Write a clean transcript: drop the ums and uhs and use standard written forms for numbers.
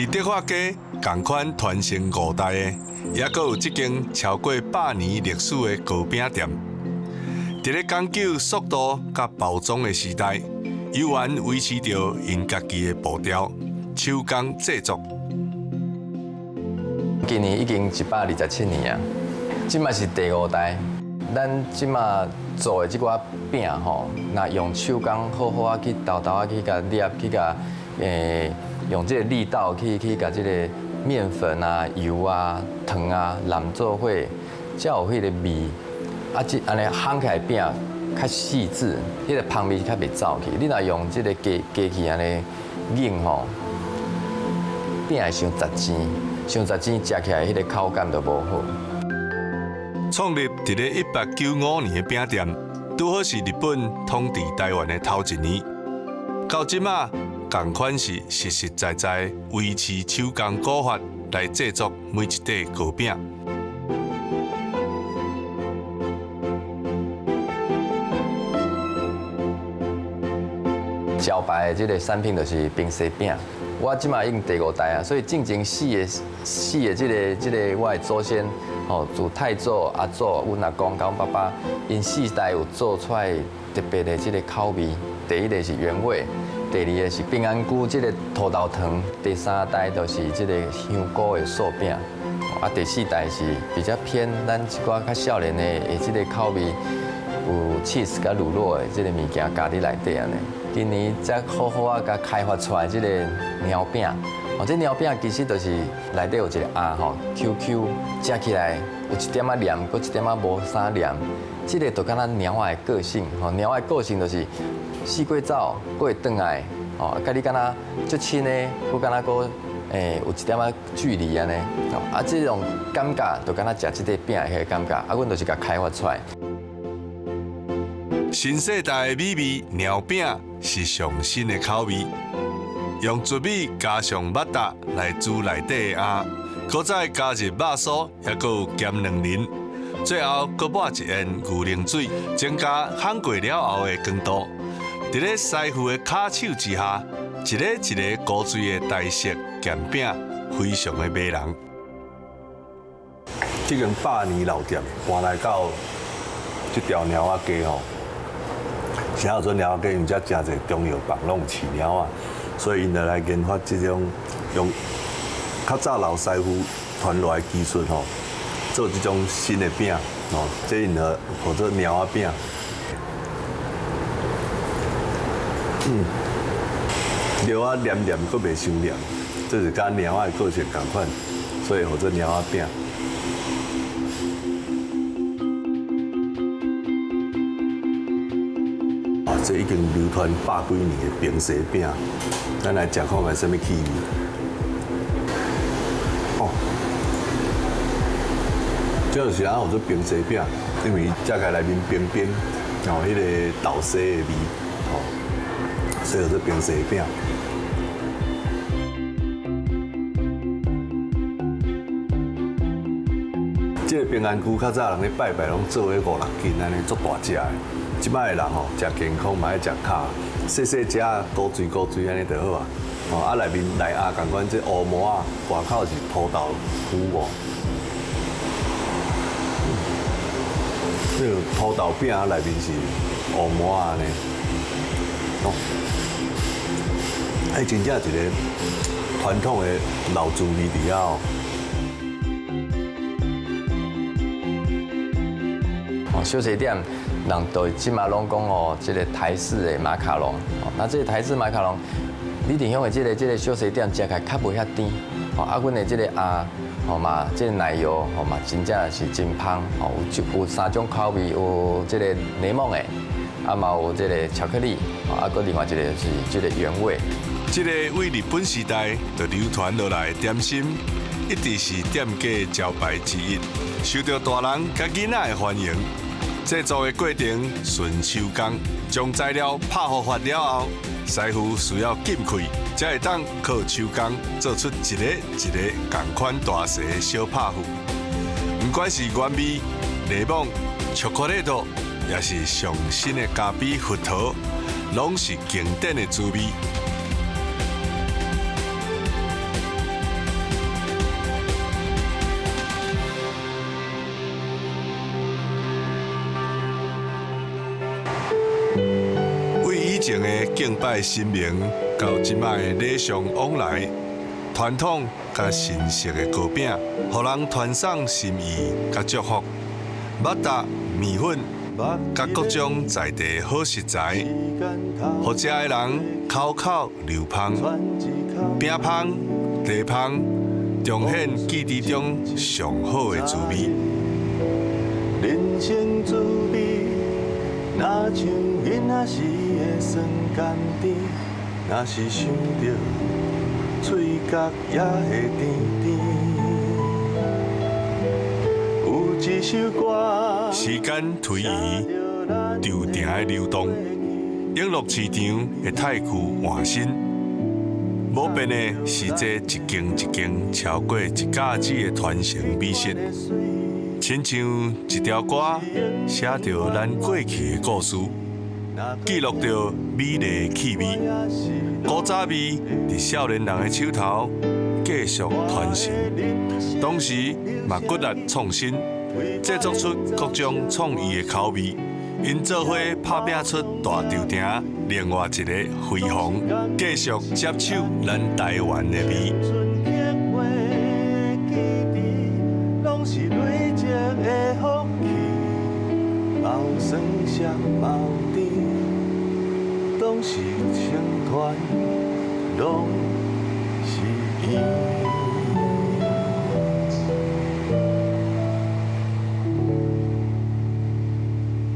佇德化街仝款傳承五代的，猶閣有這間超過100年歷史的糕餅店。佇咧講究速度佮包裝的時代，猶原維持著𪜶家己的步調，手工製作。今年已經127年啊，這馬是第五代。咱這馬做的這寡餅吼，若用手工好好仔去沓沓仔去共捏，去共用這个力道去共這个麵粉啊、油啊、糖啊攏做伙，才有彼个味。啊，這按呢烘起來餅較細緻，彼个芳味較袂走去。你若用這个機器按呢擰吼，餅會傷雜糋，傷雜糋食起來彼个口感就無好。創立佇咧1895年的餅店，拄好是日本統治台灣的頭一年。到這馬，仝款是實實在在維持手工古法來製作每一塊糕餅。招牌的這个產品就是冰西餅。我這馬已經第五代啊，所以進前四个這个我的祖先，吼，自太祖、阿祖、阮阿公佮阮爸爸，𪜶四代有做出來特別的這个口味。第一個是原味，第二個是平安菇這个土豆糖，第三代就是這个香菇的素餅，啊，第四代是比較偏咱這寡較少年的這个口味，有 cheese 佮乳酪的這个物件加佇內底按呢。今年才好好仔共開發出來這个貓餅，哦，這貓餅其實就是內底有一个餡吼，Q Q，食起來有一點仔黏，閣一點仔無啥黏，這个就敢若貓仔的個性，吼，貓仔的個性就是四界走，閣會轉來，吼，佮你敢若足親的，閣敢若閣有一點仔距離按呢，啊，這種感覺就敢若食這塊餅的彼个感覺，啊，阮就是共開發出來。新世代的美味貓餅是上新的口味，用糯米加上肉脣來煮內底的餡，閣再加入肉酥，抑閣有鹹卵仁，最後閣抹一淹牛奶水，增加烘過了後的光度。佇咧師傅的跤手之下，一个一个古錐的台式鹹餅，非常的迷人。這間百年老店搬來到這條貓仔街吼。啥叫做貓仔街？因為遮誠濟中藥房攏有飼貓仔，所以𪜶就來研發這種用較早老師傅傳落來的技術吼，做這種新的餅吼，這𪜶就號做貓仔餅。料仔黏黏，閣袂傷黏，這是佮貓仔的個性仝款，所以號做貓仔餅。這已經流傳百幾年的冰西餅，咱來食看覓啥物氣味。哦，這就是按號做冰西餅，因為食起來內面冰冰，哦，彼個豆沙的味，哦，所以叫做冰西餅。這個平安菇較早人咧拜拜，攏做彼五六斤按呢，足大隻的。這擺的人吼，食健康嘛愛食較細細隻，古錐古錐按呢就好啊。吼啊，內面內餡仝款，這烏毛仔外口是土豆糊哦。這个土豆餅內面是烏毛仔按呢。哦，哎，真正一个傳統的老滋味佇遐哦。哦，小食店。人都這馬攏講哦，這个台式的馬卡龍，那這个台式馬卡龍，李鼎香的這个小食店食起來較無遐甜，哦，啊，阮的這个餡，吼嘛，這个奶油，吼嘛，真正是真芳，吼，有三種口味，有這个檸檬的，啊嘛有這个巧克力，啊，閣另外一个是這个原味。這个對日本時代就流傳落來的點心，一直是店家招牌之一，受到大人佮囡仔的歡迎。製作的過程純手工，將材料拍糊發了後，師傅需要撳開，才會當靠手工做出一个一个仝款大細的小拍糊。不管是原味、檸檬、巧克力豆，抑是上新的咖啡核桃，攏是經典的滋味。前的敬拜神明，到這擺的禮尚往來，傳統佮新式的糕餅，予人傳送心意佮祝福。肉脣、麵粉，佮各種在地好食材，予食的人口口流芳。餅芳、茶芳，彰顯記憶中上好的滋味。人生滋味，若像囡仔時的酸甘甜，若是想著，喙角也會甜甜。有一首歌，時間推移，潮定的流動，永樂市場的態區換新，無變的是這一間一間超過一甲子的傳承美食，親像一條歌，寫著咱過去的故事，記錄著美麗的氣味。古早味佇少年人的手頭繼續傳承，同時嘛骨力創新，製作出各種創意的口味。𪜶做伙拍拚出大稻埕另外一个輝煌，繼續接手咱台灣的味。攏是累積的福氣，無酸澀無甜，攏是清泉，攏是甜。